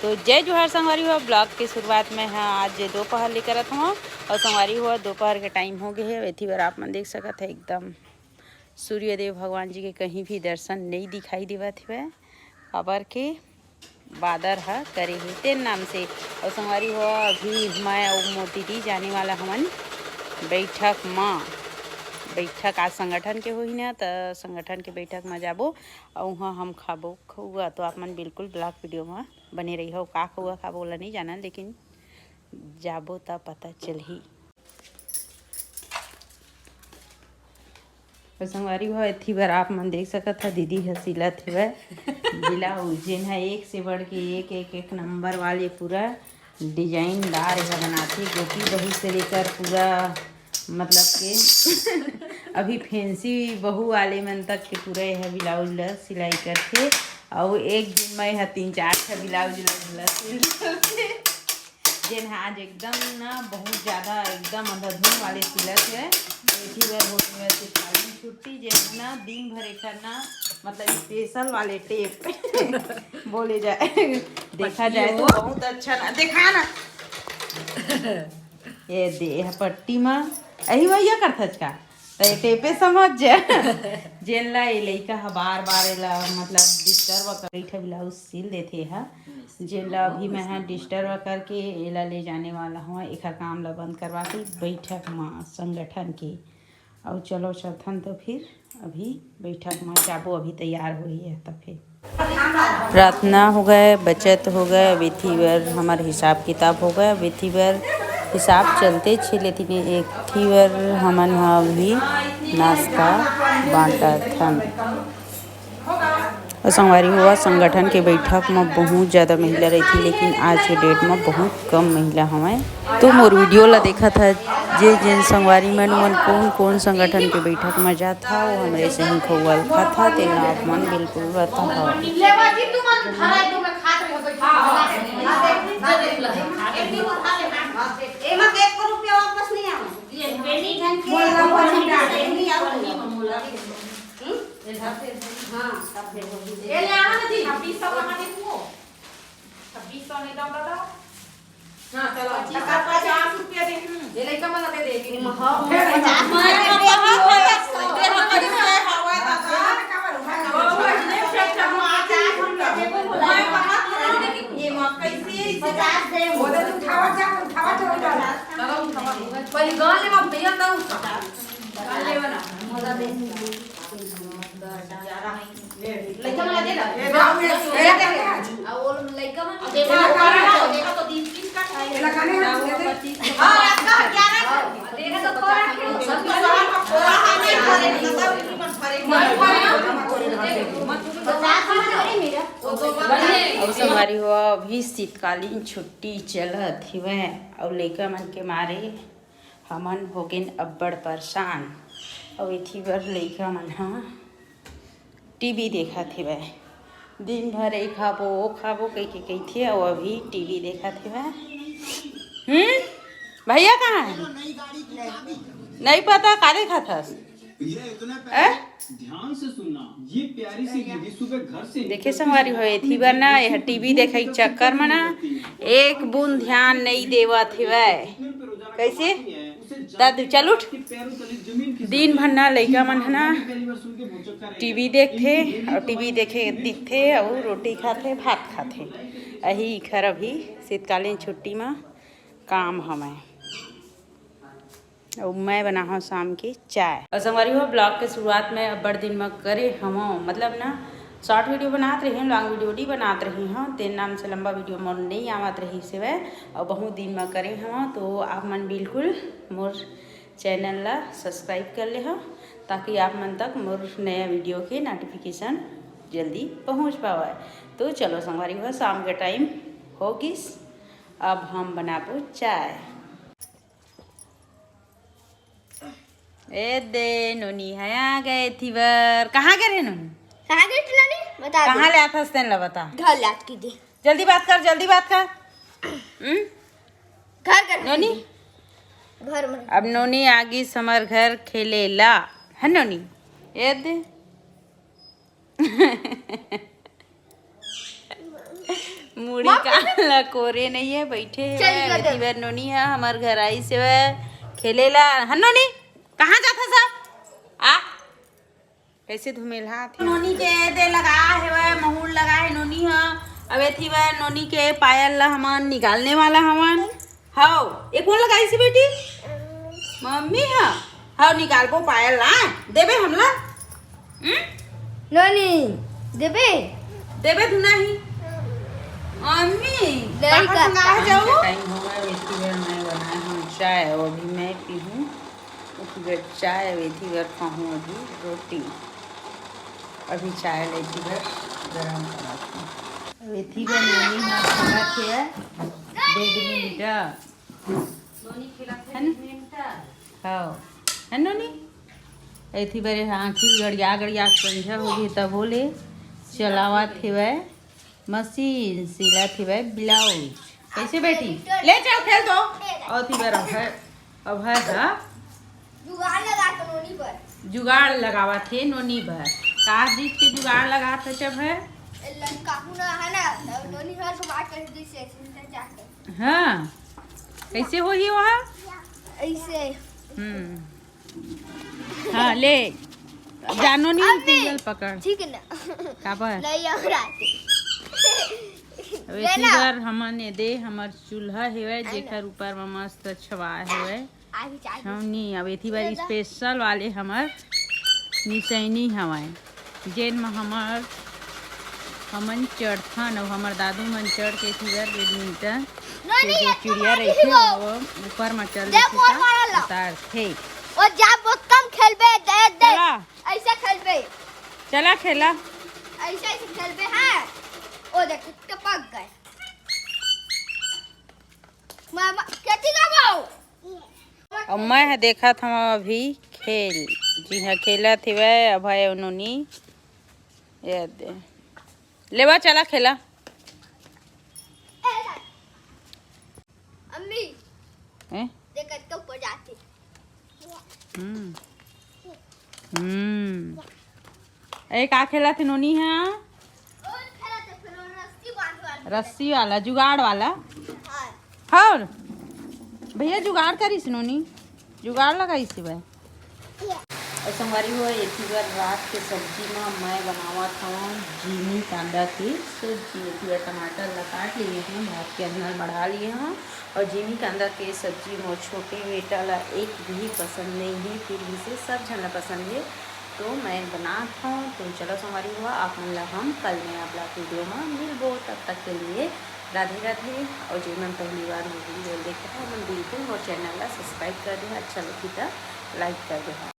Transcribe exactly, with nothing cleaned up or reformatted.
तो जय जोहार संगवारी हो, ब्लॉग के शुरुआत में ह आज दोपहर ले करत हवं। और संगवारी हो, दोपहर के टाइम हो गए है। एथी बर आप मन देख सकत है, एकदम सूर्यदेव भगवान जी के कहीं भी दर्शन नहीं दिखाई देवत हवय, काबर के बादर ह करे हे तेन नाम से। और संगवारी हो, अभी मैं अउ मोर दीदी जाने वाला हमन बैठक म। बैठक आज संगठन के होही ना, त संगठन के बैठक म जाबो, अउ उहाँ हम खाबो खोआ। तो आप मन बिल्कुल ब्लॉग वीडियो म बने रहिहो। का खोआ खाबो, ओला नहीं जानन, लेकिन जाबो त पता चलही। और संगवारी हो, एथी बर आप मन देख सकत ह, दीदी ह सिलत हवय ब्लाउज, जेन ह एक से बढ़ के एक, एक, एक नंबर वाले पूरा डिजाइनदार ह बनाथे। गोपी बहू से लेकर पूरा, मतलब के अभी फैंसी बहू वाले मन तक के पूरा यह ब्लाउज ल सिलाई करथे। अउ एक दिन मैं ह तीन चार ठा ब्लाउज ल, ल सिल, जेन ह आज एकदम ना बहुत ज्यादा एकदम अंधाधुन वाले सिलत हे। एथी बर होत हे वैसे खाली छुट्टी, जेन ह ना दिन भर एकर ना, मतलब, स्पेशल वाले टेप बोले जाए, देखा जाए तो बहुत अच्छा ना, देखा ना। ये दे, यह पट्टी मा अही भैया करथच का? त ये टेपे समझ जा। जेन ला ये लइका ह बार बार एला, मतलब, डिस्टर्ब कर, एक ठा ब्लाउज सिल देथे ह, जेन ला अभी मैं ह डिस्टर्ब करके एला ले जाने वाला हूँ, एखर काम ला बंद करवा के बैठक म संगठन के। अउ चलो चलथन तो फिर अभी बैठक म जाबो, अभी तैयार होही है त फिर। प्रार्थना हो गए, बचत हो गए, अब एथी बर हमर हिसाब किताब हो गए। अब एथी बर हिसाब चलते छे, लेकिन एथी बर हमन ह अभी नाश्ता बांटत हन। अउ संगवारी हुआ, संगठन के बैठक म बहुत ज्यादा महिला रहिथे, लेकिन आज के डेट म बहुत कम महिला हवय। तो मोर वीडियो ला देखत ह जे जेन संगवारी मन, मन कोन कोन संगठन के बैठक म जात हव, हमरे सही खोवल खात हव, तेला आप मन बिल्कुल बताहव। एमा के एको रुपया वापस नहीं आवे। मोला कोई नहीं डाले, नहीं आवे। हम्म? हाँ, तब फिर होगी। ये ले आना ना जी, छब्बीस सौ कहाँ देखो? छब्बीस सौ नहीं दो दादा। हाँ, चलो, पचास, पचास रुपया दे। ये लइका मन ला दे दे। हाँ, पचास रुपया दे। ये माँ कैसे पचास दे। बोले तू खावा जा, तू खावा जा, उठा ला। चलो, उठा ला। पहले गाँव ले बाबू, भैया, तब उठा। गाँव ले बना। लइका मन ला दे दा। ये गाँव में, ये दे दे आज। आ वो लइका मन देखा, देखा तो तीस, तीस का खाए। ये लगाने हैं, ये दे। हाँ, आपका ग्यारह का। देखा तो थोड़ा खेलो, सब तो सब को थोड़ा खाने का, सब की मन भरे। पचास रुपये मेरा। वो तो बंद है। अउ संगवारी हो, अभी शीतकालीन छुट्टी चलत हिवय, अउ लइका मन के मारे हमन होगेन अब्बड़ परेशान। अउ एथी बर लइका मन ह टीवी देखत हेवय, दिन भर ए खाबो, ओ खाबो कहिके कहिथे, अउ अभी टीवी देखत हेवय। हम्म, भैया कहाँ है? नहीं पता, का देखत हस? हैं? ध्यान से सुनना, ये प्यारी सी दीदी सुबह घर से देखे संगवारी हो, एथी बर ना, यह टीवी देखे के चक्कर में ना, एक बूंद ध्यान नहीं देवत हेवय। कैसे? दादू, चल उठ। दिन भर ना लइका मन ह ना टीवी देखथे, अउ टीवी देखे दिखथे, अउ रोटी खाथे, भात खाथे। अही इखर अभी शीतकालीन छुट्टी म काम हवय। अउ मैं बनाहूँ शाम के चाय। अउ संगवारी हो, ब्लॉग के शुरुआत में अब्बड़ दिन म करे हवं, मतलब ना, शॉर्ट वीडियो बनात रही हूँ, लॉन्ग वीडियो नहीं बनात रही हूँ, तेन नाम से लंबा वीडियो मोर नहीं आवत रही सेवय, अउ बहुत दिन म करे हवं। तो आप मन बिल्कुल मोर चैनल ला सब्सक्राइब कर ले हो, ताकि आप मन तक मोर नया वीडियो के नोटिफिकेशन जल्दी पहुँच पावय। तो चलो संगवारी हो, शाम के टाइम हो गिस, अब हम बनाबो चाय। ए दे, नोनी ह आ गए एथी बर। कहाँ गे रहे नोनी? कहाँ गए थे नोनी? बता दे। कहाँ ले आथस तेन ला बता। घर ले आत की दे। जल्दी बात कर, जल्दी बात कर। हम्म? घर कर नोनी? घर में। अब नोनी आ गिस हमर घर खेले ला। है नोनी? ए दे। मुड़ी कान ला कोरे नइ हे, बइठे हे। चल, चल, चल। एती बर नोनी ह हमर घर आइस हे खेले ला। हन नोनी, कहाँ जात हस? आ, कैसे धुमेलहा थे। नोनी के दे लगा हेवय, महुर लगा हे नोनी ह। अब एती बर नोनी के पायल ला हमन निकालने वाला हवन। हव, ए कोन लगाइस हे बेटी? मम्मी ह। हव, निकालबो पायल ला, देबे हमला? हम्म? नोनी, देबे? देबे धुना ही। मम्मी, लड़का कहाँ संगा जाऊ? टाइम होवय, एती बर मैं बनाए हूँ चाय, अउ अभी मैं पीहूँ। एती बर चाय, अउ एती बर खाहूँ अभी रोटी। अभी चाय ल एती बर गरम करत हूँ। अउ एती बर नोनी ह खेलत हे बैडमिंटन। है ना? हव। है नोनी? एती बर आँखी गड़िया गड़िया संझा होगे तभो ले चलावत हेवय। मशीन सिलत हेवय ब्लाउज। कैसे बेटी? ले चल खेल तो। अउ एती बर अभय, अभय ह जुगाड़ लगा के नोनी बर। जुगाड़ लगावत हे नोनी बर। का चीज के जुगाड़ लगात हे अभय? ए लड़का हूँ ना, है ना, नोनी हर बात कर दी से, सुनते जाके। हाँ, कैसे होही वहाँ? ऐसे। हम्म। हाँ, ले। जानो नहीं अब होती, नहीं। जल पकड़। ठीक है ना? काबर? नहीं, अब रात। अब ले एती ना। बर हमन ए दे, हमर चूल्हा हेवय, है ना? जेकर ऊपर म मस्त छवा हेवय। आ भी चाय। छौनी, अब एती बर ले ला। स्पेशल वाले हमर निसैनी हवय, जेन म हमर, हमन चढ़थन अउ हमर दादू मन चढ़ के एती बर बैडमिंटन नोनी, के जो ये चिड़िया तुम्हारी रहिथे, ही वो। वो ऊपर म चढ़ दे देथे मोर त वाला ला। उतारथे। ओ जा, बहुत कम खेलबे, दे, दे। चला। ऐसे खेलबे। चला खेला। ऐसे, ऐसे खेलबे, हाँ। ओ देख, टपक गए। मामा, खेती का बाऊ? अउ मैं ह देखत हवं अभी खेल, जी हाँ, खेलत हेवय अभय अउ नोनी। ये दे। लेवा, चला खेला। अम्मी, हैं? देख, कतका ऊपर जाथे। हम्म। हम्म। ए, का खेलत हे नोनी हा? ओ, खेलत हे, फेर ओ रस्सी बांध बांध के। रस्सी वाला, जुगाड़ वाला? हाँ। हव। भैया जुगाड़ करिस नोनी, जुगाड़ लगाइस हे भाई। अउ संगवारी हो, एती बर रात के सब्जी म मैं बनावत हवं जीमी कांदा के सब्जी। एती बर टमाटर ला काट लिए हंव, भात के अंदर मढ़ा लिए हंव। अउ जीमी कांदा के सब्जी मोर छोटे बेटा ला एक भी पसंद नइ हे, फिर भी से सब झन ला पसंद हे, तो मैं बनात हवं। तो चलो संगवारी हो, आप मन ला हम कल नया vlog video म मिलबो, तब तक के लिए राधे राधे। अउ जे मन पहली बार मोर video देखे हव, ओमन बिल्कुल मोर channel ला subscribe कर देहा, अच्छा लगही त like कर देहा।